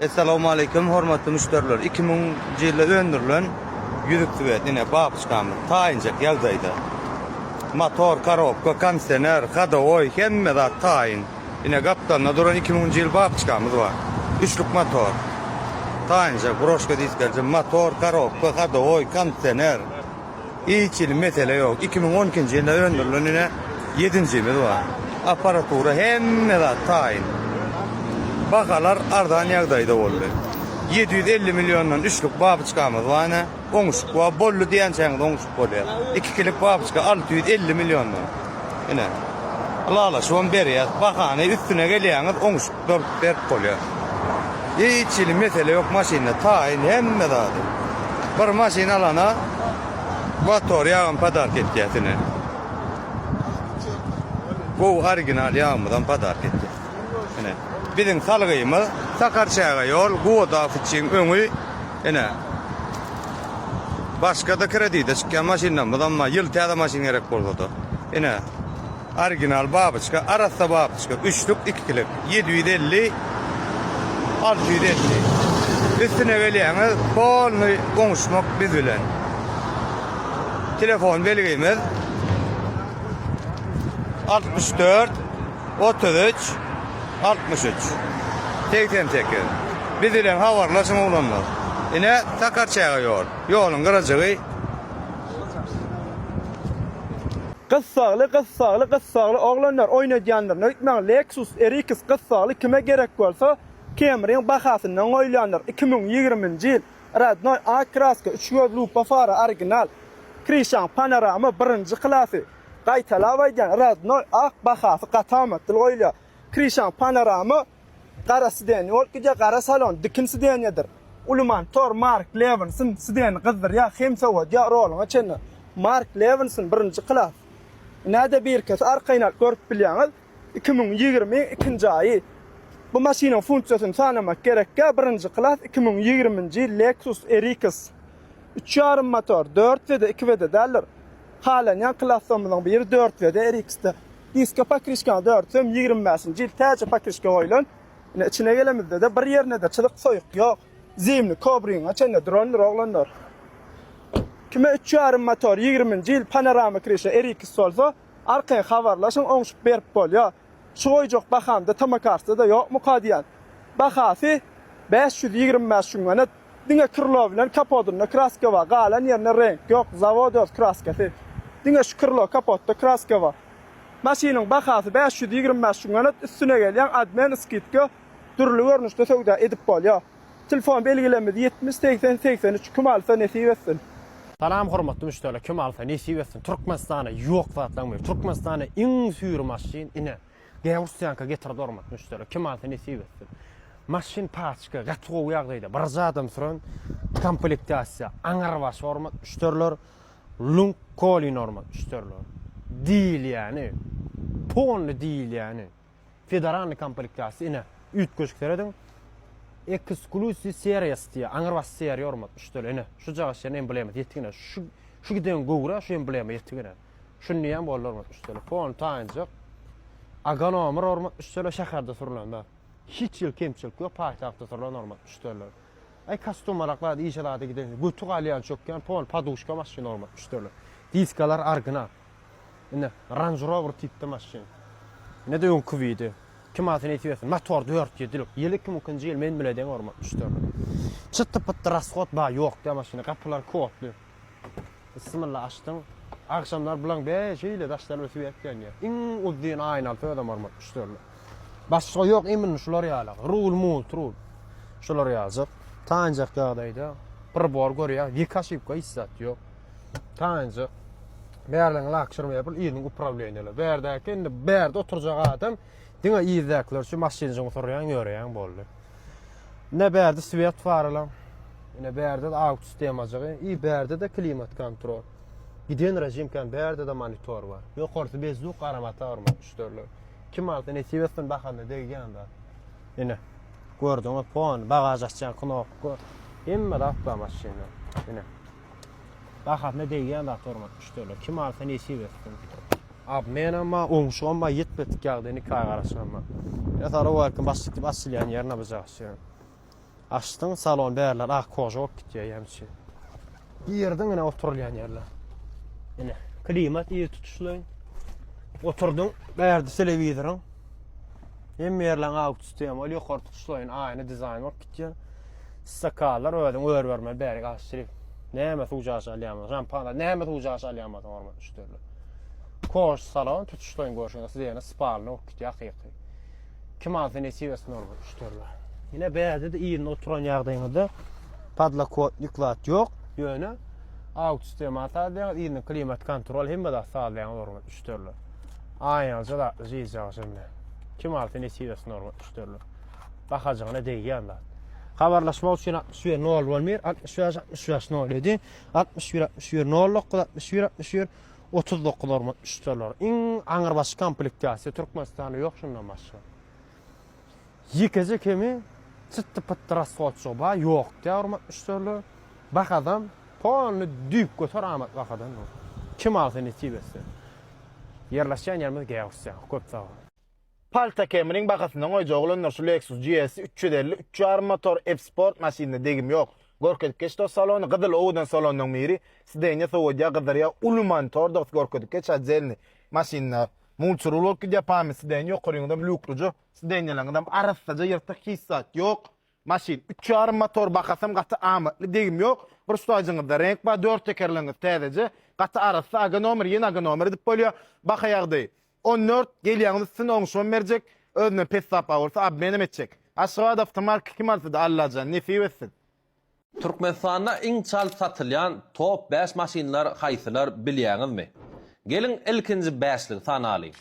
Essalawmaleýkim hormatly müşderiler 2000 nji ýylda öndürilen ýüzük swet ine babyçkamyz taýynjak ýagdaýda motor korobka kondisioner hadowoý hemme zat taýyn ine gapdalynda duran 2000 nji ýyl babyçkamyz bar üçlük motor taýynjak broşka diskelje motor korobka hadowoý kondisioner Hiç hili mesele ýok. 2012-nji ýylda öndürilen ine ýedinjimiz bar. Apparatura hemme zat taýyn. Bahalar arzan ýagdaýda boldy. 750 milliondan üçlük babyçkamyz bar ine. Oňuşyk bar. Boldy diýençäňiz oňuşyk bolýar. Ikikilik babyçka 650 milliondan. Ine. Ylalaşybam berýäs. Bahany üstüne gelýäňiz oňuşyk Dolup berip bolýar. Hiç hili mesele ýok maşynda taýyn hemme zady. Bir maşyn alana motor ýagam podark etýäs ine. Gowy original ýagymyzam podark etýäs. Ine. Biziň salgymyz Sakarçäge ýol Guwadafiçiň öňi ine. Başga-da kredite çykýan maşynlarymyzam bar. Ýyl täze maşyn gerek bolsa-da. Ine. Original babyçka arassa babyçka üçlük ikilik 750 650 üstüne gelýäňiz polny oňuşmak biz bilen telefon belgimiz 64 33 63 88 biz bilen habarlaşyň oglanlar ine Sakarçäge ýol ýoluň gyrajygy Gyssagly gyssagly gyssagly oglanlar oýnadýanlaryna öýtmäň Lexus RX gyssagly kime gerek bolsa Camryň bahasyndan goýulýandyr 2020-nji ýyl radnoý ak kraska üç göz lupa fara original krişaň panorama birinji klasy gaýtalap aýdýan radnoý ak bahasy gaty amatly goýulýar krişaň panorama Gara sidenýe bolup gidýär, gara salon dikin sidenýedir. Uly montor Mark Levinson sideni gyzdyrýar, hem sowadýar roluňa çenli. Mark Levinson birinji klas. Ine-de birkesi arkaýyn alyp görüp bilýäňiz. 2020 ikinji aýy. Bu maşynyň funksiýasyny sanamak gerekkä, birinji klas 2020-nji ýyl Lexus RX. Üç ýarym motor, dört we-de, iki we-de däldir. Halanýan klaslarymyzyň biri dört we-de RX-de. Diska pokryşkany dörtsem 25-nji ýyl täze pokryşka goýlan. Ine içine gelemizde-de bir ýerine-de çyzyk soýuk ýok. Zimni kobriňe çenli durandyr oglanlar. Kime üç ýarym motor 20-nji ýyl panorama kryşa RX bolsa arkaýyn habarlaşyň oňşup berip bolýar. Şu goýjak bahamda Tomokarsda-da ýokmuka diýýän. Bahasy 525 müň manat. Diňe krlo bilen kapodynda kraska bar galan ýerinde reňk ýok zawod öz kraskasy diňe şu krlo kapotda kraska bar maşynyň bahasy 525 müň manat üstüne gelýän admen skidka dürli görnüşde söwda edip bolýar telefon belgilerimiz 70 80 83 kim alsa nesip etsin. Salam hormatly müşderiler kim alsa nesip etsin Türkmenistanda ýok zatlaň biri Türkmenistanda iň süri maşyn ine Gäwürsiýanka getirdi hormatly müşderiler kim alsa nesip etsin Maşyn paçka gaty gowy ýagdaýda birje adam süren komplektasiýa aňyrbaş hormat müşderiler lunk kolin hormat müşderiler diýilýäni polny diýilýäni federalny komplektasiýa ine üýtgeşik serediň eksklusiw seriýasy diýýär aňyrbaş seriýa hormat müşderiler ine şujagaş ýerine emblemasy ýetigine şu şu giden göwre şu emblema ýetigine şuny diýýän boldy hormat müşderiler polny taýynjak aga nomer hormat müşderiler şäherde sürülen zat. Hiç ýyl kemçilik ýok paýtagtda oturylan hormatly müşderiler. Aý kostumara zat işe zada giden göti galýan çökýän pol poduşka maşyn hormatly müşderiler. Diskalar original. Ine Range Rover tipde maşyn. Ine-de öňki widi. Kim alsa nesip etsin. Motor 4 ýedilik. Ýyly 2002-nji ýyl men bile deň hormatly müşderiler. Çytdy pytdy rasxod bar ýok diýä maşyna. Gapylar kodly. Bismillah açdyň. Agşamlar bulaň be şeýle daşlar bilen süýäp gelýär. Iň uzyn aýnaly sözem hormatly müşderiler. Başga ýok imенно şular ýaly. Rul mul trul. Şular ýaljak. Taýynjak ýagdaýda. Pribor görýär. Ýeke aşypka hiç zat ýok. Taýynjak. Bärden lakşyr mebel yzyň uprawleniýalar. Bärdäki indi bärde oturjak adam diňe yzdakylar üçin maşynjyňy sürýäň ýöreýäň boldy. Ine bärde swet faralar. Ine bärde de auto sistemajygy. I bärde de klimat kontrol. Giden rejim kan bärde de monitor bar. Ýokarsy bezduk gara mata hormatly müşderiler. Kim alsa nesip etsin bahanda degýän zat. Ine. Gördüňiz pon, bagaž açýan knopka. Hemme zat bar maşynda. Ine. Bahasyna degýän zat hormatly müşderiler. Kim alsa nesip etsin. Obmenam bar, oňşugam bar, ýetmedik ýagdaý nika garaşygam bar. Ine sara welcome başlyk diýip açylýan ýerine bu jaşy. Açdyň salon bärler ak koža bolup gitýär ýemçi. Girdiň ine oturylýan ýerler. Ine klimat ýer tutuşlaýyn. Oturdyň bärde telewizoryň. Hemme ýerleň auto sistema ol ýokary tutuşlaýyn aýna dizaýn bolup gitýär. Stakanlar özüň örbermeli bärik aşyryp. Näme suw jaş alýarmyň? Şampana näme suw jaş alýarmyň hormatly müşderiler. Kož salon tutuşlaýyn görşüňiz size ýene spalny bolup gitýär hakyky. Kim alsa nesip etsin hormatly müşderiler. Ine bärde-de ýerinde oturan ýagdaýyňyzda podlokotnik zat ýok. Ýöne auto sistema sazlaýaňyz, ýerinde klimat kontrol hemme zat sazlaýaňyz hormatly müşderiler. Aýnalyja zatly jyjjagyş hemme. Kim alsa nesip etsin hormatly müşderiler. Bahajygyna degýän zat. Habarlaşmak üçin 61 011 65 65 07 61 61 09 61 61 39 hormatly müşderiler. Iň aňrybaşy komplektasiýa Türkmenistanda ýok şundan başga. Ýekeje kemi çytdy-pytdy rashodçygy bar, ýok diýýär hormatly müşderiler. Bahadam polny düýpgöter amat bahadan. Kim alsa nesip etsin. Ýerleşýän ýerimiz Gäwüşjan. Köp sag boluň. Palta Camryň bahasyndan goýjak oglanlar şu Lexus GS 350 üç ýarym motor F sport maşynda degim ýok. Görkezip geç dos salony gyzyl owadan salonlaň biri sidenýa sowadýa gyzdyrýa uly monitor dos görkezip geç otdelny maşynda multirul bolup gidýä pamyt sidenýa ýokaryňyzam lýuklyja sidenýalaňyzam arassaja ýyrtyk hiç zat ýok maşyn üç ýarym motor bahasam gaty amatly degim ýok bir şutaýjyňyzda reňk bar dört tekerleňiz täzeje gaty arassa aga nomer ýene aga nomer edip bolýa baha ýagdaýy 14 gelýäňiz üstüne oňşubam berjek özünden pes zat bar bolsa obmenem etjek Aşgabat awtomarka kim alsada Allajan nesip etsin. Türkmenistanda iň çalt satylýan top bäş maşynlar haýsylar bilýäňizmi? Geliň ilkinji bäşligi sanalyň.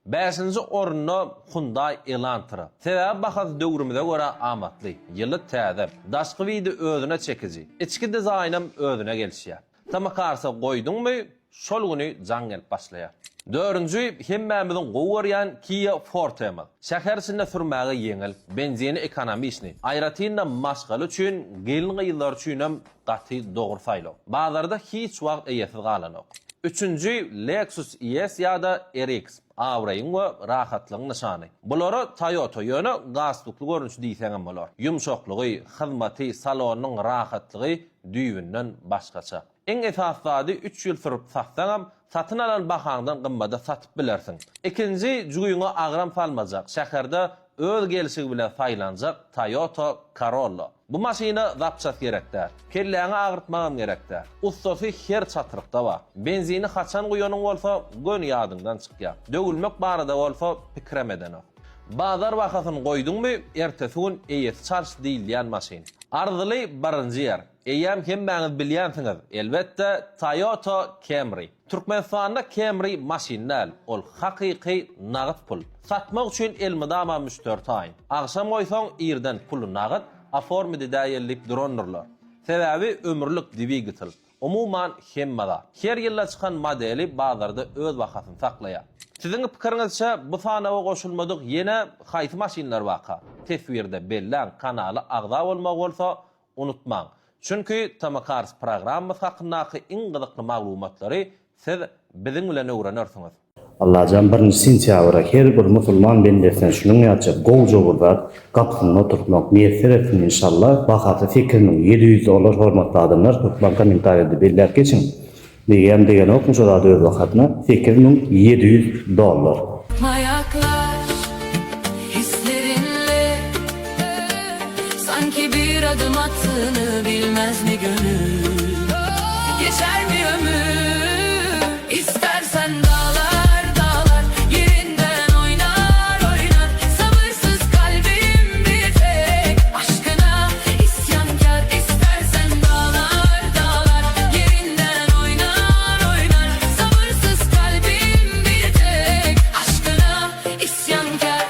Bäşinji orunda Hyundai Elantra. Sebäbi bahasy döwrümize görä amatly, ýyly täze, daşky widi özüne çekiji, içki dizaýnam özüne gelişýär. Tmcars-a goýduňmy, şol güni jaň gelip başlaýar. Dördünji, hemmämiziň gowy görýän Kia Forte-miz. Şäher içinde sürmäge ýeňil, benzini ekonomiçnyý. Aýratyn-da maşgala üçin, gelin-gyzlar üçinem gaty dogry saýlaw. Bazarda hiç wagt eýesiz galanok. Üçünji, Lexus ES ýa-da RX, abraýyň we rahatlygyň nyşany. Bulara Toyota, ýöne galstukly görnüşi diýseňem bolar. Ýumşaklygy, hyzmaty, salonynyň rahatlygy düýbünden başgaça. Iň esasy zady üç ýyl sürüp satsaňam, satyn alan bahaňdan gymmada satyp bilersiň. Ikinji, jübiňe agram salmajak, şäherde öz gelşigi bilen saýlanjak Toyota Corolla. Bu maşyna zapças gerek däl. Kelläňi agyrtmagam gerek däl. Ussasy her çatrykda bar. Benzini haçan guýanyň bolsa, göni ýadyňdan çykýar. Döwülmek barada bolsa pikirem edenok. Bazar bahasyny goýduňmy, ertesi gün eýesi çalş diýilýän maşyn. Arzyly birinji ýer. Eýýäm hemmäňiz bilýänsiňiz, elbetde, Toyota Camry. Türkmenistanda Camry maşyn däl, ol hakyky nagt pul. Satmak üçin elmydama müşderi taýyn. Agşam goýsaň, irden puly nagt, oformit edäýeli diýip durandyrlar. Sebäbi ömürlik dwigatel. Umuman hemme zat. Her ýylda çykan modeli bazarda öz bahasyny saklaýar. Siziň pikiriňizçe bu sanawa goşulmadyk ýene haýsy maşynlar barka? Teswirde belläň kanala agza bolmagy bolsa unutmaň. Çünki Tmcars programmasy hakyndaky iň gyzykly maglumatlary siz biziň bilen öwrenersiňiz. Allajan birinji sentýabra her bir musulman bendesine şunuň ýalyja gowja bir zat gapysynda oturtmak miýesser etsin inşallah bahasy 8700 dollar hormatly adamlar hökman kommentariýada belläp geçiň degýämi degenokmy şo zat öz bahasyna 8700 dollar. Ma yaklaş hislerinle Sanki bir adım attığını bilmez mi gönül Geçer mi ömür İstersen dağlar dağlar Yerinden oynar oynar Sabırsız kalbim bir tek Aşkına isyankar İstersen dağlar dağlar Yerinden oynar oynar Sabırsız kalbim bir tek Aşkına isyankar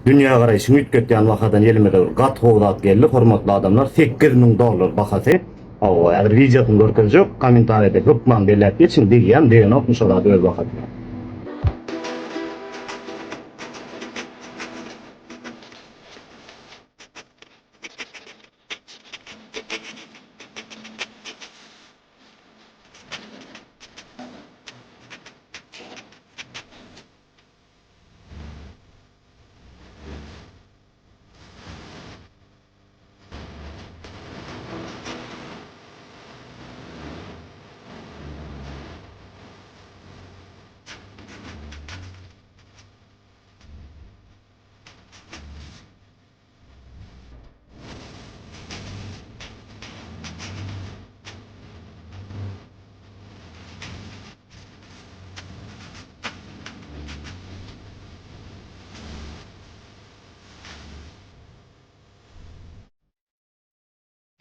Dünýägaraýşyňy üýtgetýän bahadan elimize bir gaty gowy zat geldi hormatly adamlar 8000 dollar bahasy hawa häzir wideosyny görkezjek kommentariýada hökman belläp geçiň degýämi degenokmy şo zat öz bahasyna.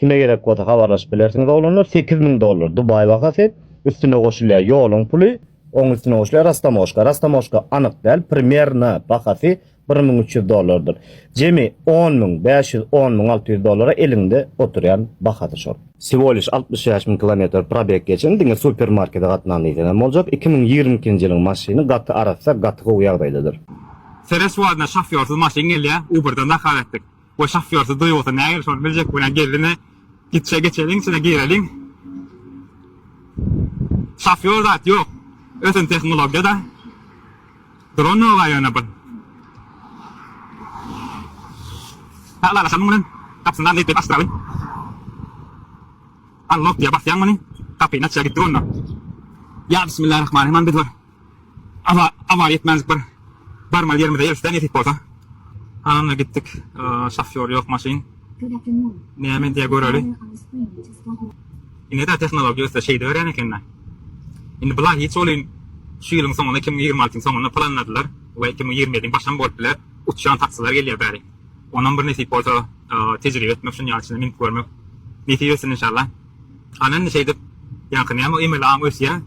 Kime gerek bolsa habarlaşyp bilersiňiz oglanlar. 8000 dollar Dubaý bahasy. Üstüne goşulýar ýoluň puly. Oň üstüne goşulýar rastamoşka. Rastamoşka anyk däl, primerno bahasy 1300 dollardyr. Jemi 10500 10600 dollara eliňde oturýan bahasy şol. Siwoliş 65 mün kilometr probeg geçen diňe supermarkete gatnan diýseňem boljak. 2022-nji ýylyň maşyny gaty arassa, gaty gowy ýagdaýdadyr. Sere şu wagtynda şofýorsyz maşyn gelýär, Uberden zakaz etdik. We şofýorsyz duýgusy nähili şony biljek bolýan geldi-ne gitşe geçeliň içine gireliň. Şofýor zat ýok. Ösen tehnologiýa-da. Duranok-a ýöne bir. Ylalaşalım bilen. Gapysyndan diýip açdyraly. Unlock diýe basýaň muny. Gapyny açýar gitdik onda. Ýa bismillahirrahmanirrahim biz bir Aba awariýa etmänjik bir barmaly ýerimize ýelişdä nesip bolsa. Anna gitdik. Şofýor ýok maşyn. Näme edýär göreli. Ine-de tehnologiýa össe şeýdiberýän eken-dä. Indi bular hiç welin şu ýylyň soňunda 2026-yň soňunda planladylar we 2027-iň başam bolup biler. Uçýan taksiler gelýär bäri. Onam bir nesip bolsa tejribe etmek şuny ýaly içine münüp görmek nesip etsin inşallah. Ana indi şeýdip ýaňky näme o emeli aň ösýär.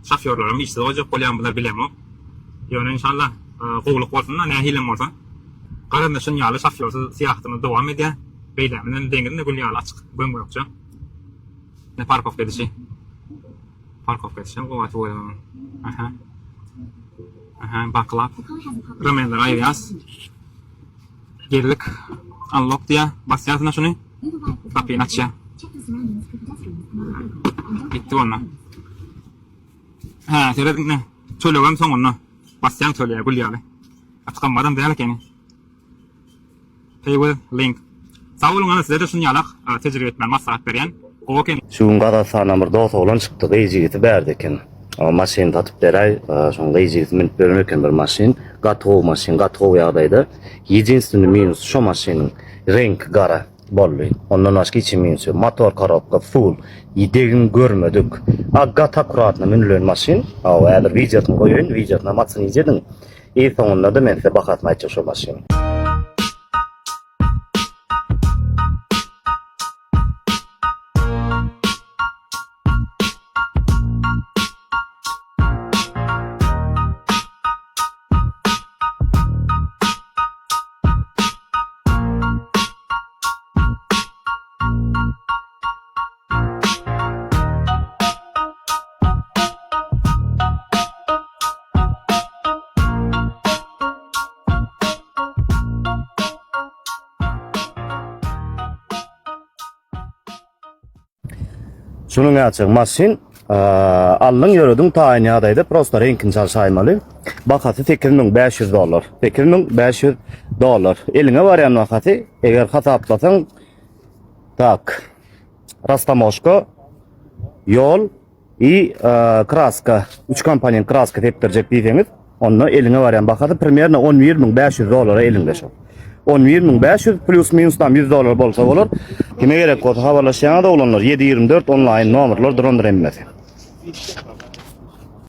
Şofýorlaram işsiz goýjak bolýan bular bilemok. Ýöne inşallah gowulyk bolsun-da nähilem bolsa. Garaz şun ýaly şofýorsyz syýahatymyz dowam edýär. Beýlämizem deňiz-de gül ýaly açyk göm-gökje. Ne parkowka edişi. Parkowka edişem gowy tüweleme. Aha. Aha, baklap. Remenleri aýyrýas. Geldik. Unlock diýýär. Basýarsyň şuny. Gapyny açýar. Gitdi onda. Hä, serediň ne? Tölegem soňunda. Basýaň töleýär gül ýaly. Gaty gymmadam däl ekeni. Pay with link. Sag boluň ana size-de şun ýalak tejribe etmäni maslahat berýän. Gowy ekeni. Şu gün Gazagystandan bir dos oglan çykdy, gyz jigisi bärde eken. Maşyn satyp beräý, şoň gyz jigisi münüp ýören eken bir maşyn. Gaty gowy maşyn, gaty gowy ýagdaýda. Ýedinstwnyý minusy şo maşynyň reňki gara boldy. Ondan başga hiç minusy ýok. Motor korobka full. Degim görmedik. A gaty akkuratno münülen maşyn. Hawa häzir wideosyny goýaýyn, wideosynam açyň izlediň. I soňunda-da men size bahasyny aýtjak şo maşynyň. Şunuň ýaçyk maşyn aldyň ýörediň taýyn ýagdaýda prosta reňkini çalşaýmaly. Bahasy 8500 dollar. 8500 dollar. Eliňe barýan bahasy eger hasaplasaň tak rastamoşka ýol I kraska, üç komponent kraska sepdirjek diýseňiz, onda eliňe barýan bahasy primerno 11500 dollara eliňde şol. 11500 plus minus tam 100 dollar bolsa bolar. Kime gerek bolsa habarlaşýaňyz oglanlar 724 onlaýn nomerler durandyr hemmesi.